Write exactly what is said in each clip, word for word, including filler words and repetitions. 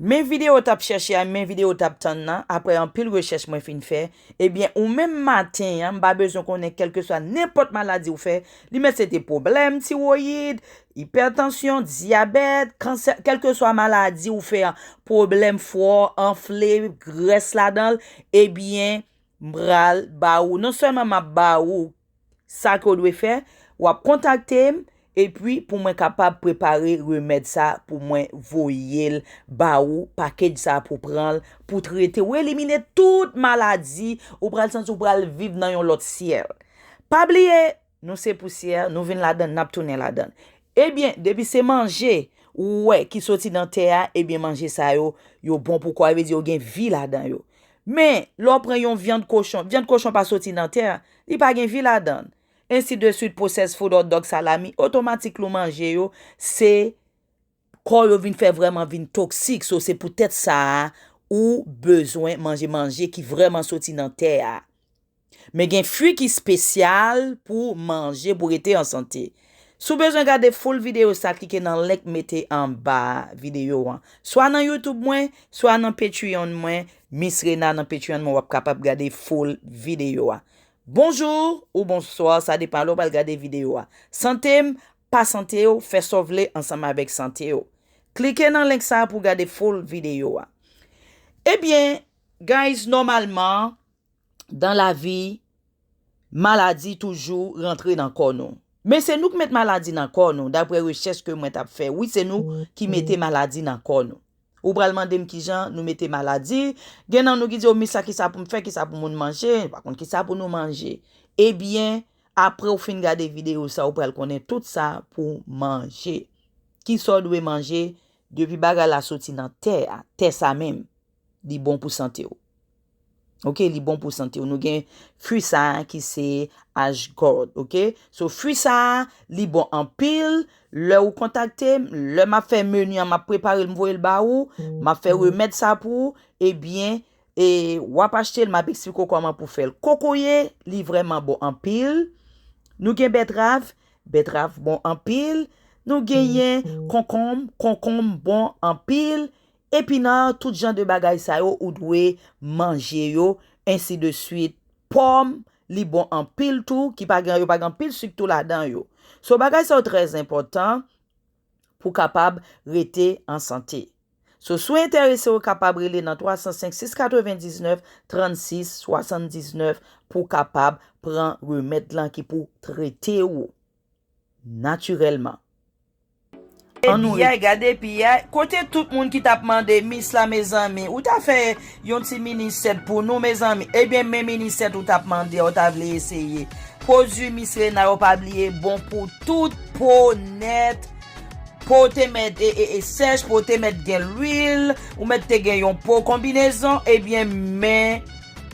Men videyo w t ap chèche a, men videyo w t ap tann nan, apre anpil rechèch mwen fin fè, ebyen, ou menm maten an, m pa bezwen konnen kèlkeswa nenpòt maladi ou fè, li mèt se te pwoblèm tiwoyid, ipètansyon, dyabèt, kansè, kèlkeswa maladi ou fè a, pwoblèm fwa, anfle, grès ladan l, ebyen, m pral ba ou, non sèlman m ap ba ou sa ke w dwe fè, w ap kontakte m, epi pou mwen kapab prepare remèd sa pou mwen voye l ba ou, pakèj sa pou pran l, pou trete w, elimine tout maladi, ou pral santi w pral viv nan yon lòt syèl. Pa bliye, nou se pousyè, nou vin ladan l, n ap tounen ladan l. Ebyen, depi se manje, ou wè, ki soti nan tè a, ebyen, manje sa yo, yo bon pou kò a, vle di yo gen vi ladan yo. Men, lè w pran yon vyann kochon, vyann kochon pa soti nan tè, li pa gen vi ladan l. Ensi de swit, processed food, hot dog, salami, otomatik lè w manje yo, se kò yo vin fè vrèman vin toksik. So, se poutèt sa a, ou bezwen manje manje ki vrèman soti nan tè a. Men gen fwi ki espesyal pou manje, pou rete an sante. Si w bezwen gade full videyo sa, klike nan link m mete anba videyo an. Swa nan YouTube mwen, swa nan Patreon mwen, Miss Rena nan Patreon mwen, w ap kapab gade full videyo a. Bonjou ou bonswa, sa depan lè w pral gade videyo a. Sante m, pa sante w, fè sa w vle ansanm avèk sante w. Klike nan link sa pou gade full videyo a. Ebyen, guys, nòmalman, dans la vie, maladi toujou rantre nan kò nou. Men se nou k met maladi nan kò nou, daprè rechèch ke mwen t ap fè. Wi, se nou ki mete maladi nan kò nou. Ou pral mande m kijan nou mete maladi. Gen nan nou ki di, "O, Miss, sa kisa pou m fè, kisa pou moun manje?" Pa konn kisa pou nou manje. Ebyen, apre w fin gade videyo sa, ou pral konnen tout sa pou manje. Kisa w dwe manje, depi bagay la soti nan tè a, tè sa menm, li bon pou sante w. Oke, li bon pou sante w. Nou gen fwi sa a ki se Ash Gourd, oke? So, fwi sa a, li bon anpil. Lè ou kontakte m, lè m ap fè meni an, m ap prepare l, m voye l ba ou, m ap fè remèd sa pou ou, ebyen, e w ap achte l, m ap eksplike w kòman pou fè l. Kokoye, li vrèman bon anpil. Nou gen bètrav, bètrav bon anpil. Nou genyen konkonm, konkonm bon anpil. Epinar, tout jan de bagay sa yo, ou dwe manje yo, ensi de swit. Pòm, li bon anpil tou, ki pa gen, yo pa gen anpil sik tou ladan yo. So, bagay sa yo trè enpòtan pou kapab rete an sante. So, si w enterese, ou kapab rele nan twa san senk, sis katrevendiznèf, trannsis swasanndiznèf pou kapab pran remèd lan ki pou trete w natirèlman. An nou piyay, gade piyay. Kote tout moun ki t ap mande Miss la, mezanmi? Ou ta fè yon ti mini sèt pou nou, mezanmi? Ebyen, men mini sèt ou t ap mande a, ou ta vle eseye. Pwodui Miss Rena yo, pa bliye, bon pou tout po nèt. Po w te mèt e, e, e sèch, po w te mèt gen lwil, ou mèt te gen yon po konbinezon, ebyen, men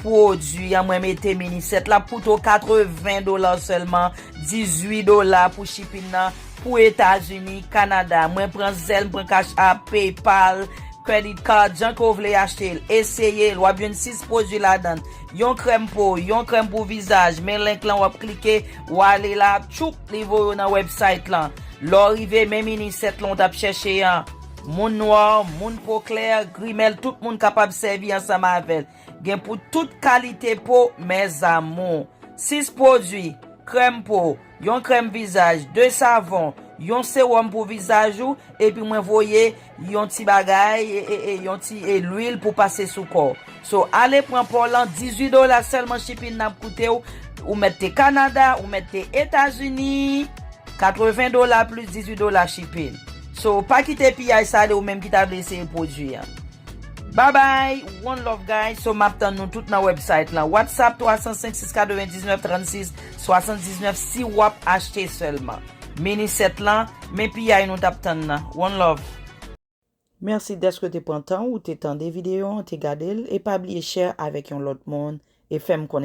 pwodui an, mwen mete mini sèt la, ap koute w katreven dola sèlman, dizuit dola pou shipping nan, pou Etazini, Kanada. Mwen pran Zelle, m pran Cash App, PayPal, credit card, jan ke w vle achte l. Eseye l, w ap jwenn sis pwodui ladan l. Yon krèm po, yon krèm pou vizaj. Men link lan, w ap klike, w ale la, tchoup, li voye w nan website lan. Lè w rive, men mini sèt lan w t ap chèche an. Moun nwa, moun po klè, grimèl, tout moun kapab sèvi ansanm avè l. Gen pou tout kalite po, mes amours. Sis pwodui, krèm po, yon krèm vizaj, de savon, yon sewòm pou vizaj ou, epi mwen voye yon ti bagay, e, e, e, yon ti, e, lwil pou pase sou kò w. So, ale pran po lan, dizuit dola sèlman shipping nan ap koute w. Ou mèt te Kanada, ou mèt te Etazini, katreven dola plis dizuit dola shipping. So, pa kite piyay sa ale ou menm ki ta vle eseye pwodui an. Bye bye, one love guys. So, m ap tann nou tout nan website lan. WhatsApp twa san senk, sis katrevendiznèf, trannsis swasanndiznèf si w ap achte sèlman. Mini sèt lan, men piyay nou t ap tann nan. One love. Mèsi dèske w te pran tan ou te tande videyo an, te gade l, e pa bliye share avèk yon lòt moun, e fè m konnen